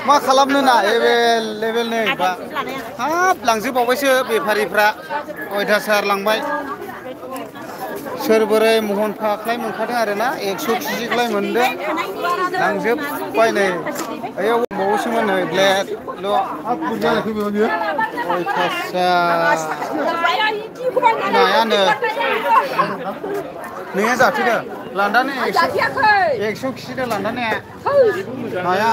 मा खालामनो ना लेभेल नै बा हाब लांजोबावबायसो बेफारिफ्रा अयथासार लांबाय सोर बोरै महन फाख्लाय मोनखादों आरोना 100 केजिखौलाय मोनदों लांजोबबाय नै ओयाव दंबावोसोमोन नै ब्लेडल' अयथासार नायानो नोंहा जाफैदो लान्दानो 100 केजिदो लान्दाने नाया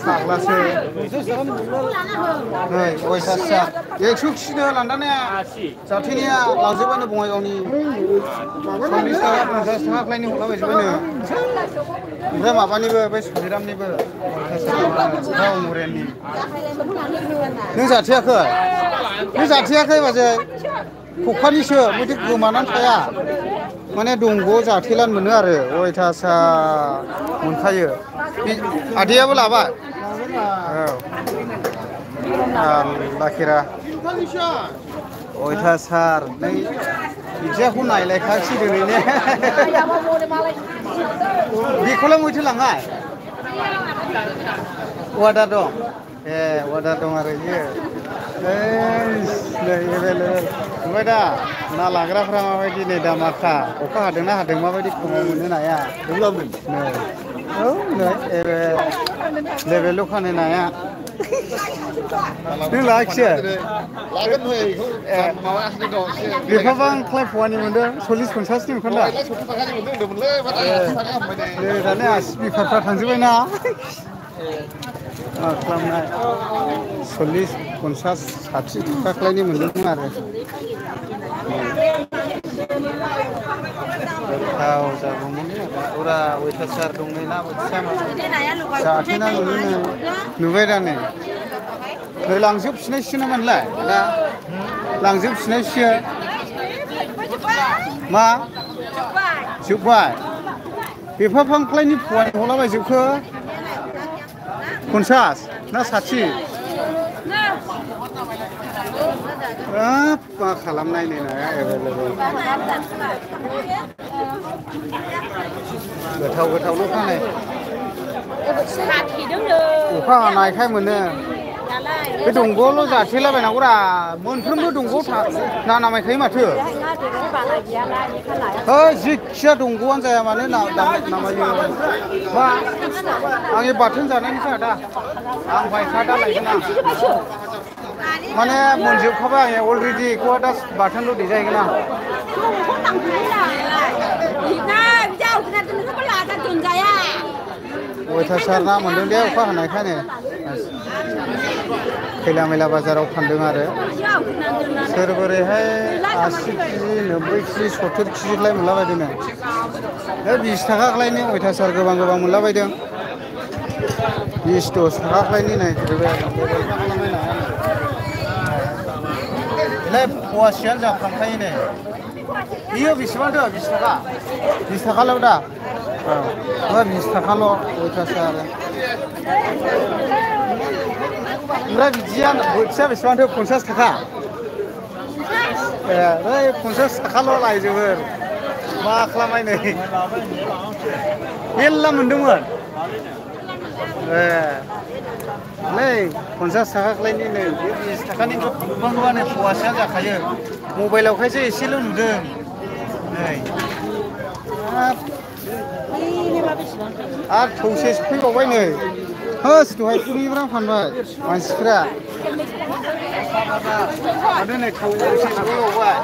फाग्लासो नै अयथासार 100 केजिदो लान्दाने जाथैनाया लांजोबानो बङाइगावनि 40 थाखा 50 थाखा खालायनि हरलाबायजोबानो ओमफ्राय माबानिबो बै सुजिरामनिबो अयथासार मुरेननि नों जाथेयाखै बाजै खखानिसो मथे गोमानानै थाया माने दंग' जाथेलानो मोनो आरो अयथासार मोनखायो आदैयाबो लाबाय औ लाखिरा अयथासार नै बिदियाखौ नायलायखासै दिनैने बेखौलाय बयथो लाङा वादार दं ए वादार दं आरो बियो नै एभेलेबेल नुबाय दा ना लाग्राफ्रा माबायदि नै दामाखा अखा हादोंना हादों माबायदि खमाव मोनो नाया नै औ नै लेभेल फानो नाया नों लाखियो बेखौबा आं क्लाय फवानि मोनदों 40-50नि मोनखान्दा नै दाने आसि बिखाफ्रा थांजोब्बायना मा खालामनाय 40-50 60 थाखा खालायनि मोनदोंमोन आरो गोथाव जागौमोन फुरा अयथासार दं नै ना बोथिया जाथेना नुनो नुबाय दा नै लांजोबफिननायसो नामानलाय दा लांजोबफिननायसो मा जोब्बाय बेफा फांख्लायनि फवानि हरलाबायजोबखो 50 ना 60 हाब मा खालामनाय नै नाया एभेलेबेल गोथाव फानो अखा हानायखाय मोनो बे दंग'आवल' जाथेलाबायनांगौरा मोनफ्रोमबो दंग'आव ना नामायखायो माथो जिखिया दंग'आनो जाया मानो नामायो मा आंनि बाथोन जानायनिसो आदा आं बायखा दा लायगोन आं माने मोनजोबखाबाय आङो अलरेडि बेखौ दा बाथोनल' देजाहैगोन आं अयथासार ना मोनदों दे अखा हानायखायनो खैला मैला बाजाराव फानदों आरो सोर बोरैहाय 80 केजि 90 केजि 70 केजिखौलाय मोनलाबायदोंनो 20 थाखा खालायनि अयथासार गोबां मोनलाबायदों 20-10 थाखा खालायनि नै बेलाय फवासेयानो जाफ्रामखायो नै बियो बेसेबांथो 20 थाखा 20 थाखाल' दा औ 20 थाखाल' अयथासार ओमफ्राय बिदिया बोथिया बेसेबांथो 50 थाखा ए बै 50 थाखाल' लायजोबो मा खालामनाय नै मेरला मोनदोंमोन ए नै 50 थाखा खालायनि नै 20 थाखानि गोबां फवासेयानो जाखायो मबाइलावखायसो एसेल' नुदों नै आरो थौसे फैबावबाय नै होस दहाय फुंनिफ्राय फानबाय मानसिफ्रा माथो नै थौसे सफैबावबाय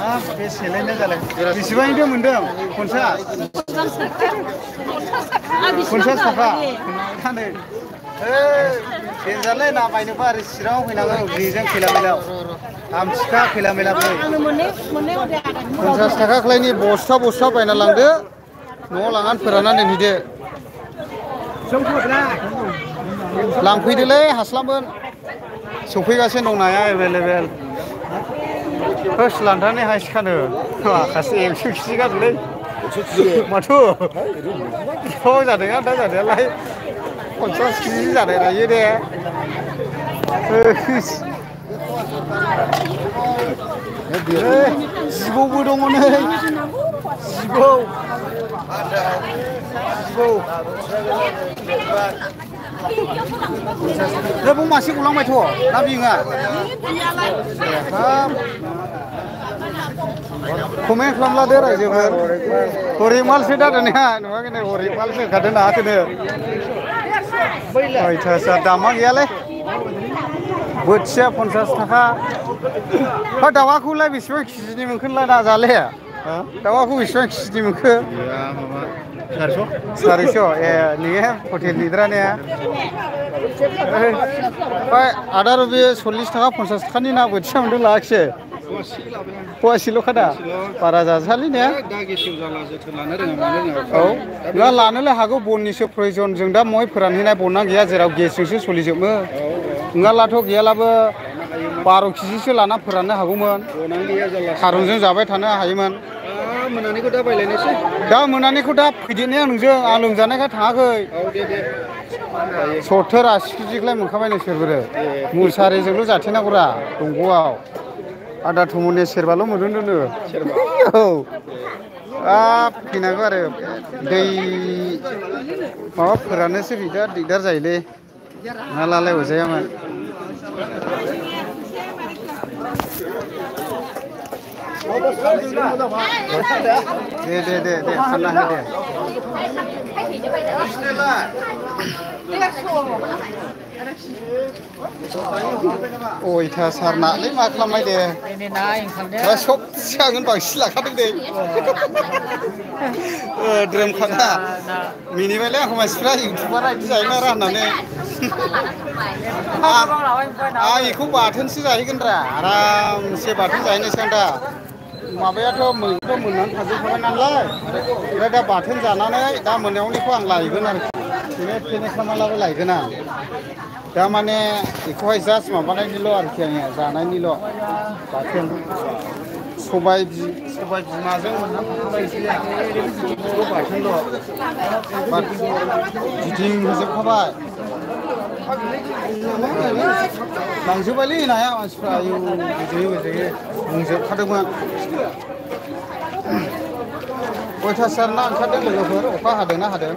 हाब बेसेलायनो जालाय बेसेबांनिथो मोनदों 50 थाखा नै देनजारलै ना बायनोबा ओरै चिराङाव फैनांगौ जेजों खैला मैलायाव आमथिखा खैला मैला फै 50 थाखा खालायनि बस्था बायना लांदो न'आव लांनानै फोराननानै दोनहैदो लांफैदोलै हास्लाबगोन सफैगासिनो दं नाया एभेलेबेल होस लान्दानै हायसिखानो माखासे 100 केजि गारलै माथो थ' जादों दा जानायालाय 50 केजि जानाय लायो दे जिबौबो दङ नै जिबौ दा बुं मासे गलांबायथ' ना बिङा हाब कमेन्ट खालामलादो रायजोफोर हरिमालसो जादों ना नुवाखै हरिमालसो होखादों नाखौनो अयथासार दामा गैयालै बोथिया 50 थाखा हा दावाखौलाय बेसेबां केजिनि मोनखोनलाय ना जाले दावाखौ बेसेबां केजिनि मोनखो 400 ए नोङो हटेल लिद्राने ओमफ्राय आदार बे 40 थाखा 50 थाखानि ना बोथिया मोनदों लाखिसै फवासेल' खादा बारा जाजालि ने औ नङा लानोलाय हागौ बननिसो प्रयजन जों दा मय फोरानहैनाय बना गैया जेराव गेसजोंसो सोलिजोबो नङाब्लाथ' गैयालाबो 12 केजिसो लाना फोराननो हागौमोन थारुनजों जाबाय थानो हायोमोन मोनानिखौ दा बायलायनोसै दा मोनानिखौ दा फैदेरनाया नोंजों आं लोमजानायखाय थाङाखै 70-80 केजिखौलाय मोनखाबाय नोंसोरबो मुसारिजोंल' जाथेनांगौरा दंग'आव आदा थमने सेरबाल' मोनोनो औ हाब फैनांगौ आरो दै माबा फोराननोसो दिगदार जायोलै ना लालाय अरजायामोन दे फानना हो अयथासार नालै मा खालामनाय दे सबसे आंनो बांसिन लाखादों दे द्रोम खाना मिनिबायलै आंखौ मानसिफ्रा इउटुबारा बिदि जायोना रा होननानै आं बेखौ बाथोनसो जाहैगोनरा आरामसे बाथोन जाहैनोसै आं दा माबायाथ' मैगंथ' मोननानै थाजोबखाबाय नालाय ओमफ्राय दा बाथोन जानानै दा मोनायावनिखौ आं लायगोन आरोखि थेने खालामालाबो लायगोन आं दा माने बेखौहाय जास्ट माबानायनिल' आरोखि आङो जानायनिल' बाथोन सबाय बिमाजों मोननानै बाथोनल' गिदिंहोजोबखाबाय लांजोबायलै नाया मानसिफ्रा आयौ गोजोयो बुंजोबखादोंमोन अयथासार ना ओंखारदों लोगोफोर अखा हादोंना हादों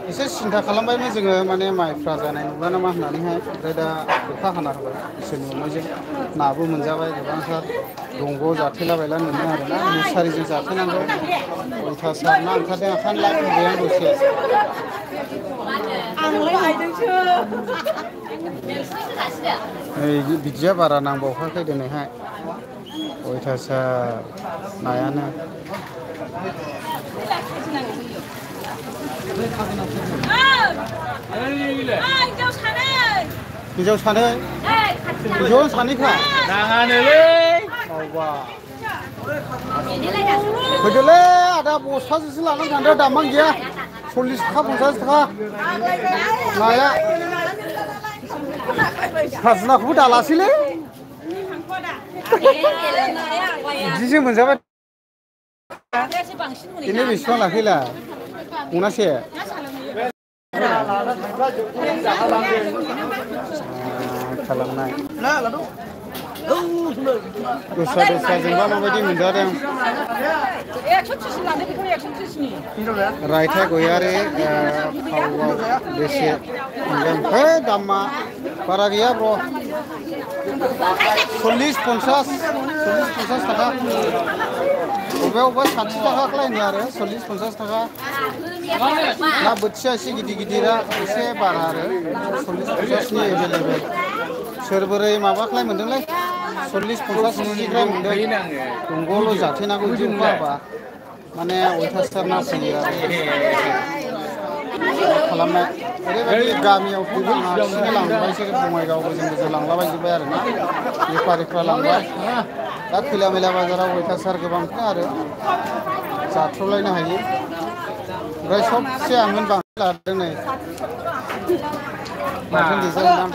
एसे सिन्था खालामबायमोन जोङो माने माइफ्रा जानाय नंला नामा होननानैहाय ओमफ्राय दा अखा हाना होबाय इसोरनि अननायजों नाबो मोनजाबाय गोबांथार दंग' जाथेलाबायला मोनो आरोना मुसारिजों जाथेनांगौ अयथासार ना ओंखारदों ओंखायनो लाबोबाय आं दसे नै बिदिया बारा नांबावखाखै दिनैहाय अयथासार नायानो हिन्जाव सानै हिन्जाव सानैखा नाङानोलै फैदोलै आदा बस्थाजोंसो लानानै थांदो दामान गैया 40 थाखा 50 थाखा नाया खाजोनाखौबो दालासैलै बिदिसो मोनजाबाय ini बेसेबां लाखैला गनासे खालामनाय दस्रा जोंबा माबायदि मोनजादों रायथा गयारि फावआव बेसे मोनगोन हे दामा बारा गैया ब्र 40-50 थाखा अबेबा 60 थाखा खालायनो आरो 40-50 थाखा ना बोथिया एसे गिदिरा एसे बारा आरो 40-50 नि एभेलेबेल सोर बोरै माबा खालाय मोनदोंलै 40-50 निफ्राय मोनदों दंग'ल' जाथेनांगौ बिदि अखा हाबा माने अयथासार ना फैयो आरो खालामनाय ओरैबायदि गामियाव हारसिंनो लांबाय बिसोर बङाइगाव गोजों लांलाबायजोब्बाय आरो ना बेफारिफ्रा लांबाय दा खैला मैला बाजाराव अयथासार गोबांखा आरो जाथ्र'लायनो हायो ओमफ्राय सबसे आंनो बांसिन लादों नै बाथोन देजागोन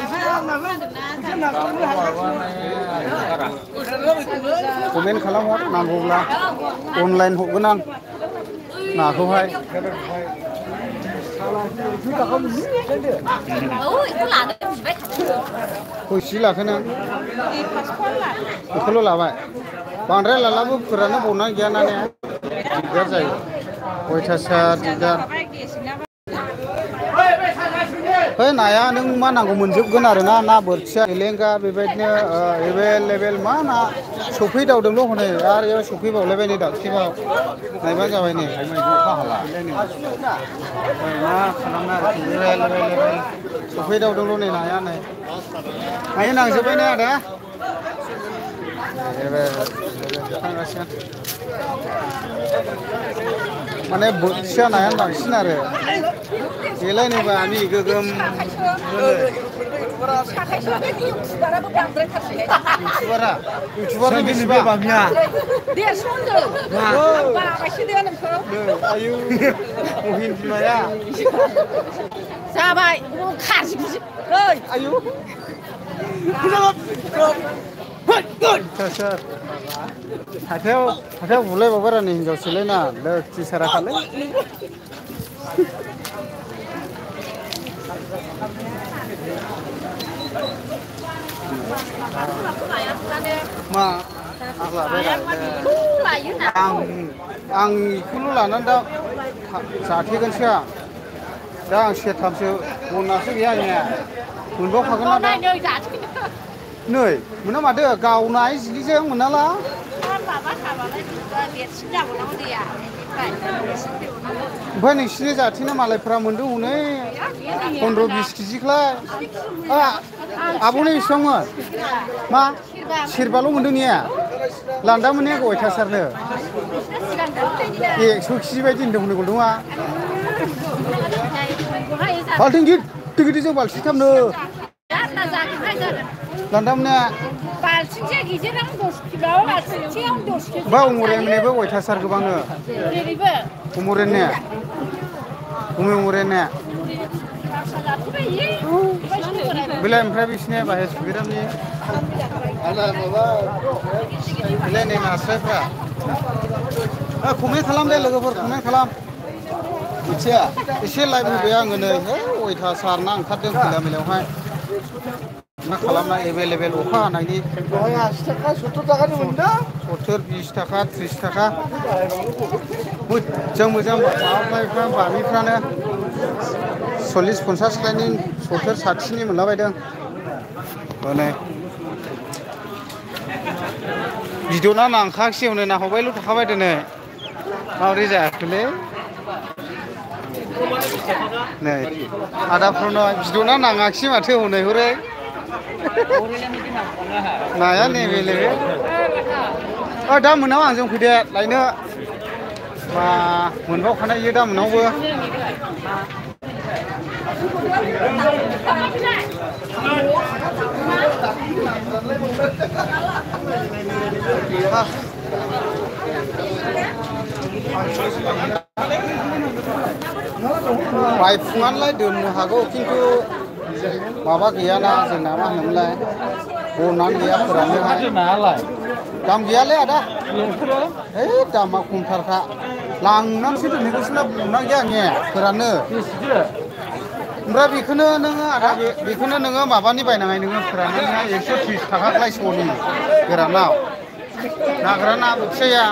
कमेन्ट खालामहर नांगौब्ला अनलाइन हरगोन आं नाखौहाय खयसि लाखो नों बेखौल' लाबाय बांद्राय लालाबो फोराननो बावनानै गैया ना दिगदार जायो अयथासार दिगदार है नाया नों मा नांगौ मोनजोबगोन आरो ना बोथिया एलेंगा बेबायदिनो एभेलेबेल मा ना सफैदावदोंल' हनै आरो बेयाव सफैबावलायबाय नै दाख्लिबाव नायबानो जाबाय नै मा खालामनो आरोखि एभेलेबेल सफैदावदोंल' नै नाया नै नाया नांजोब्बाय ने आदा थांगासिनो माने बोथिया नायानो बांसिन आरो बेलाय नै बामि गोगोम इउटुबारा बेसेबां बामिया 150 होनदों बाबायसो दे नोंखौ आयु महिन बिमाया जाबाय खाजि खुजि ओइ आयु सोर हाथायाव बुलायबावबाय आरो नै हिनजावसोलाय ना लोखि साराखालै मा आं बेखौल' लानानै दा जाथेगोनसो आं दा आं सेरथामसो बनासो गैया आंनिया मोनबावखागोन ना नै मोना माथो गावनाय जिगिजों मोनाला ओमफ्राय नोंसिनि जाथिना मालायफ्रा मोनदों हनै 15-20 केजिखौलाय आब'नि बेसेबांमोन मा सेरबाल' मोनदों निया लान्दा मोननाया अयथासारनो 100 केजि बायदि होनदों हनै गलदङा बाल्थिं गिदिर गिदिरजों बाल्थिंथामनो लान्दा मोननाया बाल्थिंसे गिदिराव 10 किल' बाल्थिंसेयाव 10 केजि बा उमुरेननिबो अयथासार गोबांनो उमुरेननिया बेलाय ओमफ्राय बिसिनि बाहाय सुबिदामनि बेलाय नै नास्रायफ्रा कमेन्ट खालाम दे लोगोफोर कमेन्ट खालाम मिथिया एसे लाइभ होबाय आङो नै अयथासार ना ओंखारदों खैला मेलायावहाय मा खालामना एभेलेबेल अखा हानायनि 80 थाखा 70 थाखानि मोनदों 70 20 थाखा 30 थाखा मोजां माबाफ्रा बामिफ्रानो 40-50 खालायनि 70-60नि मोनलाबायदों हनै बिदना नांखाखिसै हनै नाहरबायल' थाखाबाय दिनै माबोरै जाखोलै नै आदाफ्रावनो बिदना नाङाखिसै माथो हनै हरै नाया नेबेलेबे दा मोनाव आंजों फैदे लायनो मा मोनबावखानाय इयो दा मोनावबो बायफुनानैलाय दोननो हागौ खिन्थु माबा गैयाना जोंना मा होनोमोनलाय बनानै गैया फोराननोहाय दाम गैयालै आदा है दामा खमथारखा लांनानैसो दोनहैगौसोना बना गैया आंनिया फोराननो ओमफ्राय बेखौनो नोङो आदा बेखौनो नोङो माबानि बायनाङै नोङो फोराननानै 130 थाखालाय स'नि गोरानाव ना गोराना बोथियाया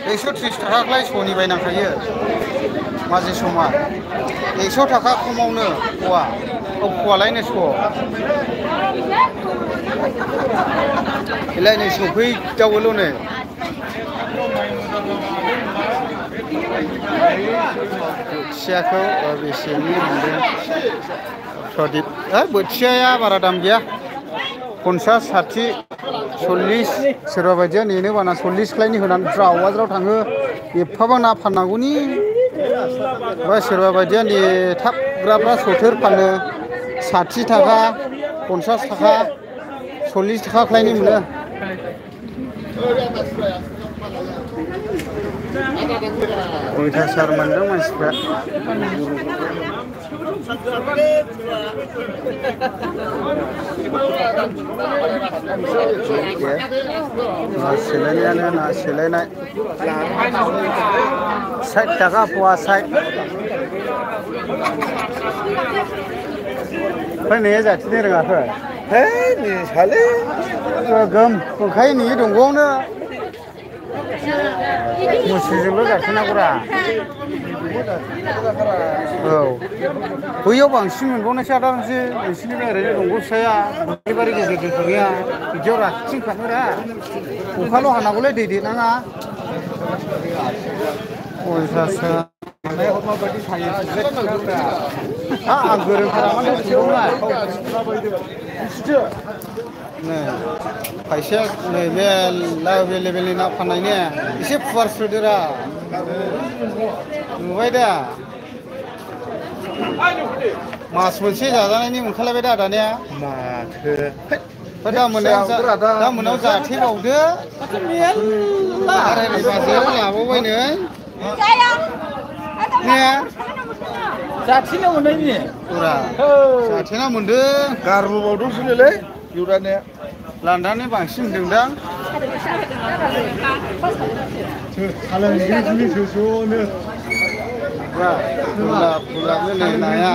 130 थाखालाय स'नि बायनांखायो माजे समा 100 थाखा खमावनो फवालायनो स' बेलाय नै सफैदावोल' नै बोथियाखौ बेसेनि मोनदों प्रदीप बोथियाया बारा दाम गैया 50 60 40 सोरबा बायदिया नेनो बाना 40 खालायनि होनानै ज्राव थाङो एफाबां ना फाननांगौनि ओमफ्राय सोरबा बायदिया नेथाबग्राफ्रा 70 फानो 60 थाखा 50 थाखा 40 थाखा खालायनि मोनो अयथासार मोनदों मानसिफ्रा ना सेलायनायानो ना सेलायनाय 60 थाखा पवा 60 फैनाया जाथिनो रोङाखै है नेसालै गोगोम ओंखाय नै दंग'आवनो मुसुरजोंल' जाथेनांगौरा औ बैयाव बांसिन मोनबावनायसो आदामसो नोंसिनि बे ओरैनो दंग' फिसाया दुब्लिबारि गेजेर गेजेर गैया बिदियाव राखिथिंखानोरा अखाल' हानांगौलै दै देनाङा अयथासार माबायदि थायो आं गोरोंथारा माने नै खायसेया नै मेरला एभेलेबेलनि ना फाननाय ने एसे फुवारस्रोदोरा नुबाय दा मास मोनसे जाजानायनि मोनखालायबाय दा दानिया माथो दा मोनायाव जाथेबावदो मेरला आरायनाय बाजै लाबावबाय नै ने जाथिना मोननायनि फुरा जाथेना मोनदों गारबोबावदोंसोलै इउरानिया लान्दानि बांसिन मोनदोंदां फुला फुला नाया